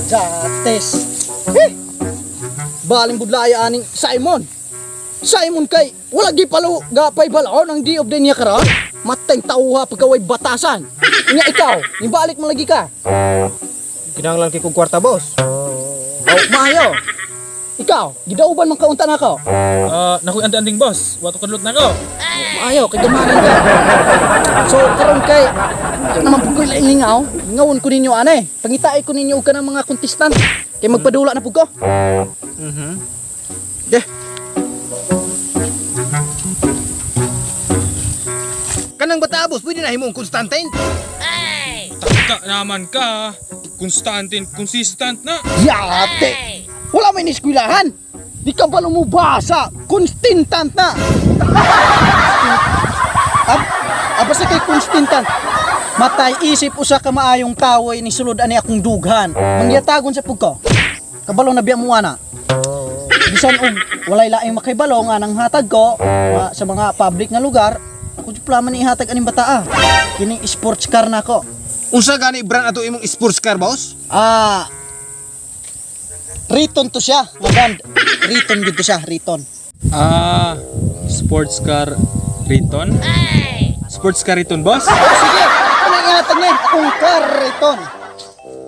Jates. Eh! Baling budlaya aning Simon. Simon kay wala gi palo gapay balaon ang di of day niya karon. Mateng tauha pagkaway batasan. Nya ikaw, nibalik mo lagi ka. Kinahanglan kay kog kwarta, boss. Oh, maayo. Ikaw, gidauban man kaunta na ako. Ah, naku anting boss. Wato kadlot na ko. Maayo kay gamanan ka. So karon kay naman pud ko laing lingaw, lingawon ko ninyo ane. Pangitai ko ninyo og kanang mga contestant kay magpadula na pud ko. Mhm. De, Kanang bata, boss, pwede na himong Constantine. Taka naman ka. Constantin, consistent na. Yate! Wala may niskwilahan! Di ka ba lumubasa? Constintant na! Ab, abasa kay constintant. Matay isip usa ka maayong kahoy ni sulod ani akong dughan. Mangyatagon sa pugko. Kabalo na biya mo ana. Bisan og walay laing makaibalo nga nang hatag ko sa mga public nga lugar, ako jud man ihatag aning bataa. Kining sports car na ko. Unsa gani brand ato imong sports car, boss? Ah, Riton to siya, nga brand. Riton gud to siya, Riton. Ah, sports car Riton? Sports car Riton, boss? Oh, sige, ako na ihatag na akong car Riton.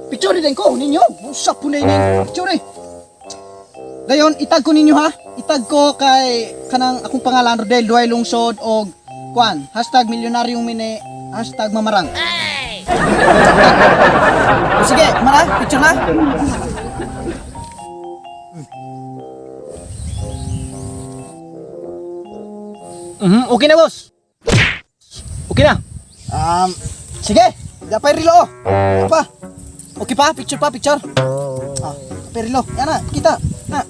Picture din ko ninyo. Usa po na yun. Picture eh. Dayon, itag ko ninyo ha. Itag ko kay kanang akong pangalan Rodel Duay Lungsod og kwan #milyonaryongmine #mamarang. Oh, sige, mara, picture na. Mhm, okay na, boss. Okay na. Sige, dapay rilo. Oh. Pa. Okay pa, picture pa, picture. Ah, dapay rilo. Yan na, kita. Na.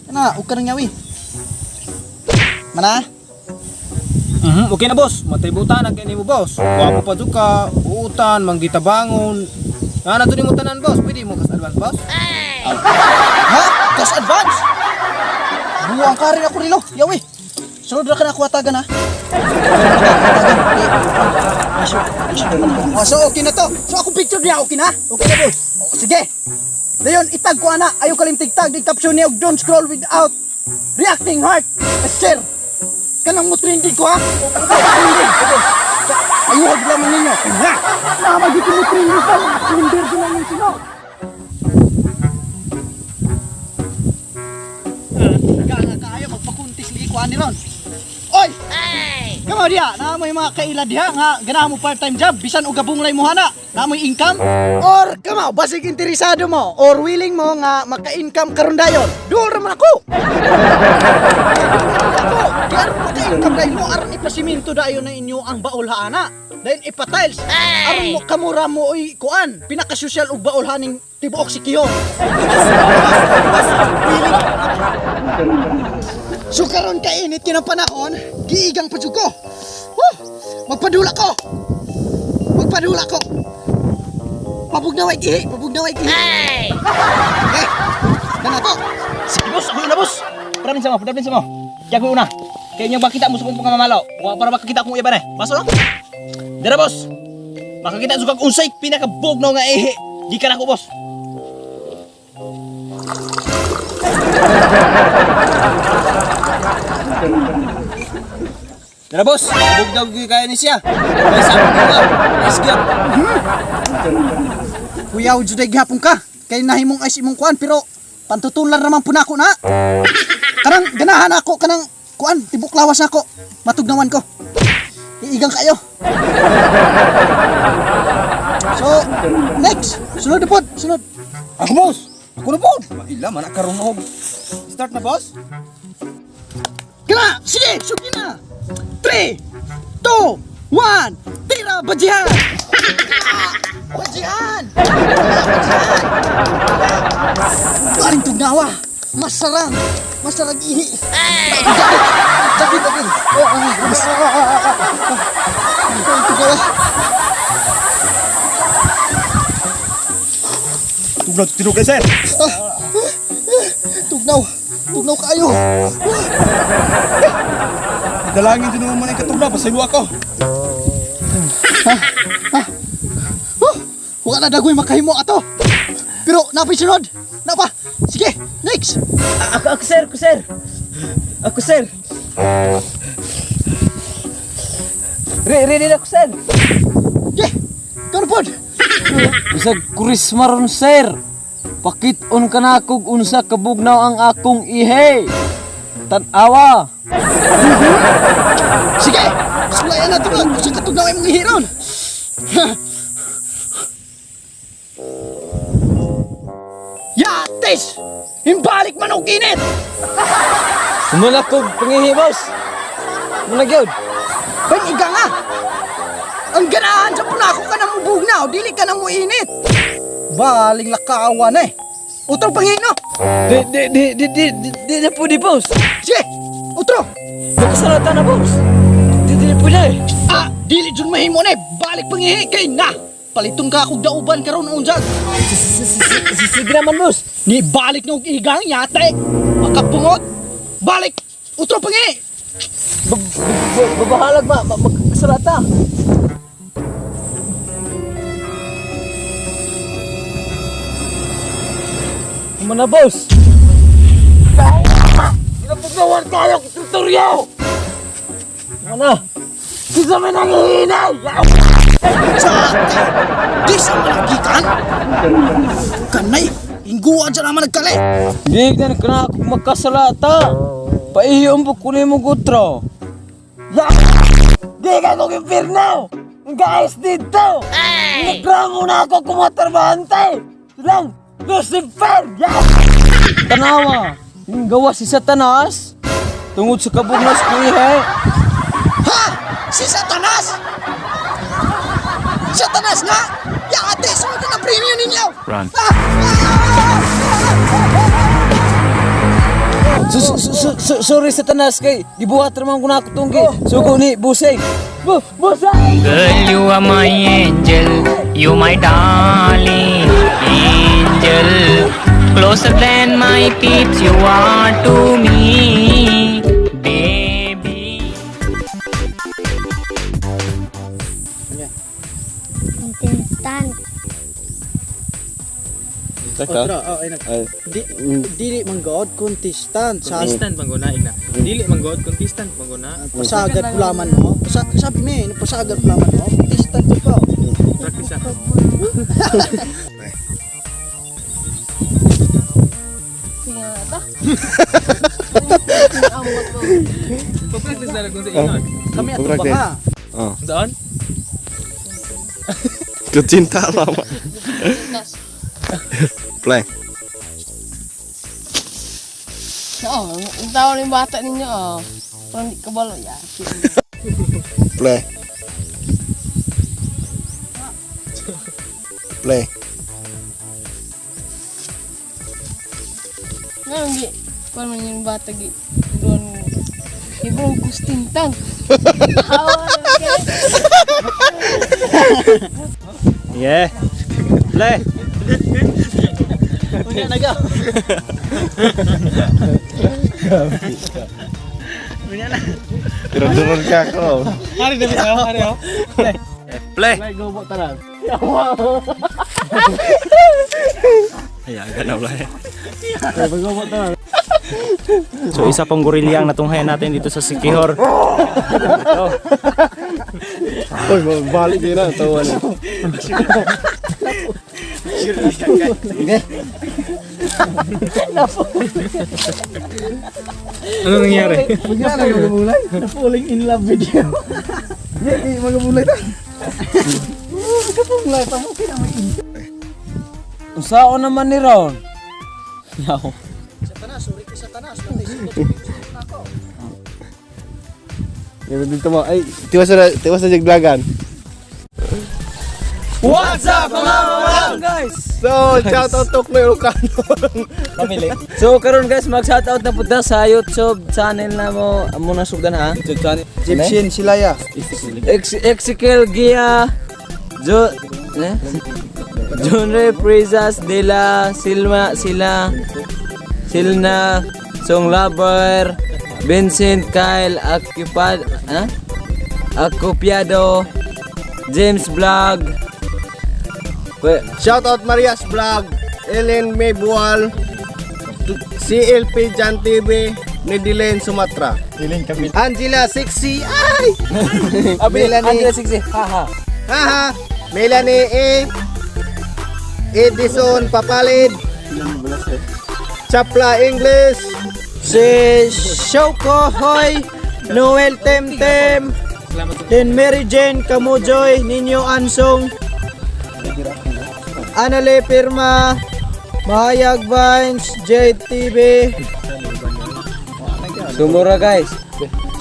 Yan na, ug ka nang yawi. Mana? Mhm, okay na, boss. Matay butan ang kini mo, boss. Gwapo pa jud ka, uutan, manggitabangon. Na na nimo tanan, boss. Pwede mo kas advance, boss. Ha? Cash advance? Buwang ka rin ako rilo. Yawi. Sunod na ka na ako atagan ha. Oh, so okay na to. So akong picture niya okay na? Okay na, boss. Oh, sige. Dayon itag ko ana, ayaw kalimtig tag di caption niya og don't scroll without reacting heart. Eh, Share. Kanang mo trending ko ha. Trending. Ayaw wag lamang ninyo. Ha? Nama dito mo trending pa. Trender din lang yung sino. Gana kaayo magpakuntis ligi ko ani ron. Oy! Kamo diha, naa mo'y mga kaila diha nga ganahan mo part-time job bisan og gabunglay mo hana, naa mo'y income or kamo basig interesado mo or willing mo nga maka-income karon dayon. Duol ra man ako. Ako, di aron maka-income dayon mo aron ipasiminto dayon na inyo ang baulhana. Dayon ipa-tiles. Aron mo kamura mo oy kuan, pinaka-social og baulhaning tibuok si Kiyo. So karon kainit kinang panahon, giigang pa jud ko. Huh! Magpadula ko. Magpadula ko. Pabugnaway ihi, pabugnaway ihi. Eh, kana to. Sige boss, ako una boss. Padaplin sa mo, padaplin sa mo. Kaya ako una. Kaya inyo makita mo sa kong pangamamalaw. Wa para makakita akong iba na. Baso no? Dara boss. Makakita sa kag unsay pinakabugnaw nga ihi. Gikan ako boss. Dara boss, bugnaw gyud kaya ni siya. May sa akong bugnaw. Nice gyud. Kuya, juday gihapon ka. Kay nahimong ice imong kuan pero pantutulan raman po nako na. Kanang ganahan ako kanang kuan tibok lawas nako. Matugnawan ko. Iigang kayo. So, next. Sunod na pod, sunod. Ako, boss. Ako na, boss. Maila man karon og. Start na, boss. Kana, sige, sugi na. 3 2 1 Tira bajihan. Bajihan. Bajihan. Paring tugnawa. Masarang. Masarang ihi. Sakit. Sakit, sakit. Oh, ah, ah, ah, ah, ah. Paring tugnawa. Tugnaw tinog kay sir. Tugnaw. Tugnaw kayo. Dalangin din naman ang katugnaw, pasaylo ako. Huh? Wa na dagoy makahimo ato. Pero napay sunod. Napa. Sige, next. Ako, sir, ako, sir. Ako, sir. Ready na ako, sir. Sige. Ikaw na pod. Bisag kurisma ron, sir. Pakit-on ka na kog unsa kabugnaw ang akong ihe. Tan-awa. Sige. Sulayan na to. Usa ka tugnaw imong ihiron. Yatis! Imbalik man og init. Muna kog pangihi, boss. Muna gyud. Ban iga nga. Ang ganahan sa punako ka na mo bugnaw, dili ka na mo init. Baling lakawan eh. Utro pangino. Di di di di di di, di na pwede, boss. Sige, utro. Nakasalata na, boss. Di di na pwede. Ah, dili jud mahimo na eh. Balik pangihi kay na. Paliton ka akong dauban karon unsag. Sige naman, boss. Ni balik na og igang yata eh. Makapungot. Balik. Utro pangihi. Babahalag ma, magkasalata. Muna, boss. Ginapugnawan tayo kung tutorial! Muna! Sisa may nangihinay! Sa di sa malagikan. Kanay, ingguan sa naman nagkali. Gignan ka na akong magkasalata! Paihiyong po kunin mo gutro! Ya! Di ka kong impirno! Guys, dito! Nagramo na ako kumatarbahante! Lang! Lucifer! Ya! Tanawa! Yung gawa si Satanas! Tungod sa kabugnas ko ihe! Ha? Si Satanas! Satanas nga! Yate, sunod na premium ninyo! Run. Ah! Ah! Sorry Satanas kay gibuhat raman ko na ako tunggi. Sugo ni Buseng. Buseng! Girl, you are my angel, you my darling angel. Closer than my peeps, you are to me, baby. Contestant. Otro, oh, ay, Di, dili man God, contestant. Sa Contestant mangguna igna. Dili man god, contestant mangguna. pasagat pulaman mo. Sabi mo eh, pasagat pulaman mo. Contestant ko. Practice ah. Sige na ta. Pag-practice na lang kung sa ingon. Kami ato ba ka? Saan? Kecinta lama. Play. Oo, ang tao ng bata ninyo, oh. Parang di kabalo, ya. Play. Play. Nga, hindi. Parang man yung bata, gi. Doon, ibang gustintang. Hawa na kayo. Yeah. Play. Unya na ga. Unya na. Turun ka ako. Hari David, oh, hari oh. Play. So isa pong gorilla ang natunghayan natin dito sa Sikihor. Uy, balik din na tawa na. Ano nangyari? Na-falling in love with you. Di, magabulay ta. Magabulay pa mo. Unsaon naman ni Ron? Yaw. Satanas, sorry kay Satanas. Natay sa ako. Dito mo. Ay, tiwas na jaglagan. What's up mga mamang guys? So, shout out to Claire Ocano. So karon guys, mag-shoutout na punta sa YouTube channel na mo. Amo na sugdan ha. YouTube channel. Egyptian Silaya. Ex Ezekiel Gia Jo eh? John Ray Presas de la Silma Sila Silna Song Lover Vincent Kyle Akipad ha? Akupiado James Vlog. Shout out Marias Vlog, Ellen May Bual, CLP Jan TV, Nedilen Sumatra. Angela Sexy, ay! Melanie, Angela 60, haha. Haha! Melanie A. Edison Papalid. Chapla English. Si Shoko Hoy, Noel Temtem, then Mary Jane Kamujoy, Ninyo Ansong, Anale Pirma, Mahayag Vines, JTV. Sumura guys.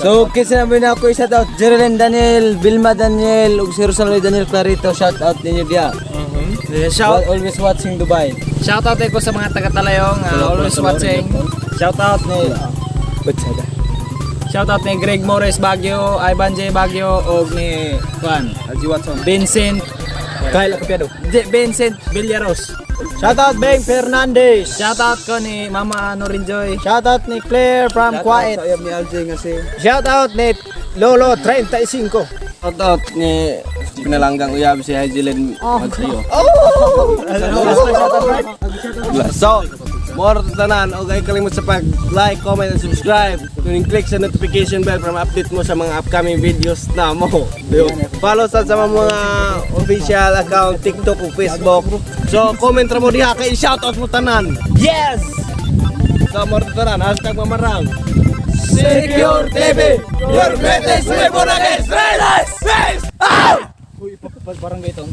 So, kinsa na na ako shout out Jerilyn Daniel, Vilma Daniel, ug si Rosalie Daniel Clarito, shout out ninyo diya. Shout Always watching Dubai. Shout out ko sa mga taga-Talayong, always watching. Shout out ni Shout out ni Greg Morris Baguio, Ivan J Baguio og ni Juan Algie Watson. Vincent Kyle Acopiado. Vincent Villaros. Shoutout Beng Fernandez. Shout out ko ni Mama Norin Joy. Shoutout ni Claire from Kuwait. Sa uyab ni LJ nga si Shout out ni Lolo 35. Shout out ni pinalanggang uyab si Hazelin Magsayo. So, more to tanan og ay kalimot sa pag like, comment and subscribe. Kung click sa notification bell para ma-update mo sa mga upcoming videos na mo. Follow sa mga official account TikTok ug Facebook. So, comment ra mo diha kay shout out mo tanan. Yes! So, more to tanan #Mamarang. Secure TV, your greatest weapon against raiders. Peace out! Barangay ito.